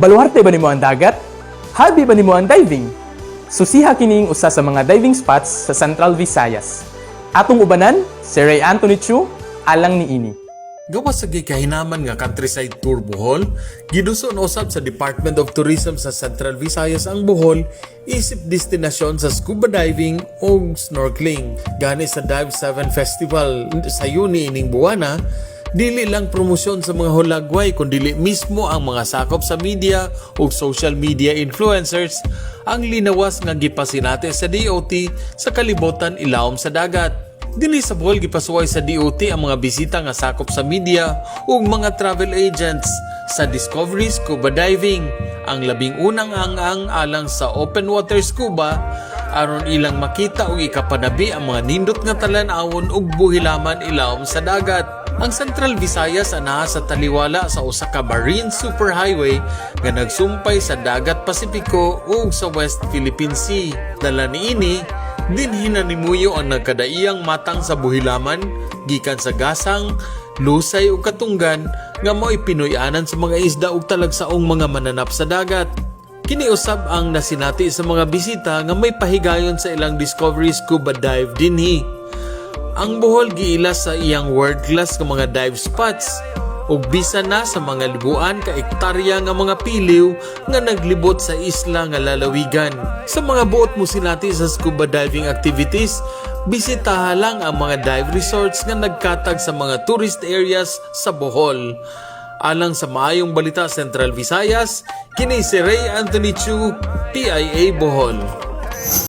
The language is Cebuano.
Baluarte ba nimo ang dagat? Habi ba nimo ang diving? Susiha kining usa sa mga diving spots sa Central Visayas. Atong ubanan, si Ray Anthony Chu, alang niini. Gawas sa gikahinaman nga countryside tour Bohol, giduson usab sa Department of Tourism sa Central Visayas ang Bohol isip destinasyon sa scuba diving ug snorkeling. Gani sa Dive 7 Festival sa Yuni ining buwana, dili lang promosyon sa mga hulagway kundi mismo ang mga sakop sa media ug social media influencers ang linawas nga gipasinati sa DOT sa kalibutan ilawom sa dagat. Dinhi sa Bohol, gipasuway sa DOT ang mga bisita nga sakop sa media ug mga travel agents sa Discovery Scuba Diving, ang labing unang ang-ang alang sa open water scuba aron ilang makita ug ikapanabi ang mga nindot nga talan-awon ug buhilaman ilawom sa dagat. Ang Central Visayas anaa sa taliwala sa usa ka marine superhighway nga nagsumpay sa Dagat Pasipiko ug sa West Philippine Sea. Dala niini, dinhi na nimuyo ang nagkadaiyang matang sa buhilaman gikan sa gasang, lusay ug katunggan nga mao'y pinuy-anan sa mga isda ug talagsaong mga mananap sa dagat. Kini usab ang nasinati sa mga bisita nga may pahigayon sa ilang Discovery Scuba Dive dinhi. Ang Bohol giila sa iyang world-class nga mga dive spots ug bisan na sa mga libuan ka ektarya nga mga piliw nga naglibot sa isla nga lalawigan. Sa mga buot mo sinati sa scuba diving activities, bisitaha lang ang mga dive resorts nga nagkatag sa mga tourist areas sa Bohol. Alang sa Maayong Balita Central Visayas, kini si Ray Anthony Chu, PIA Bohol.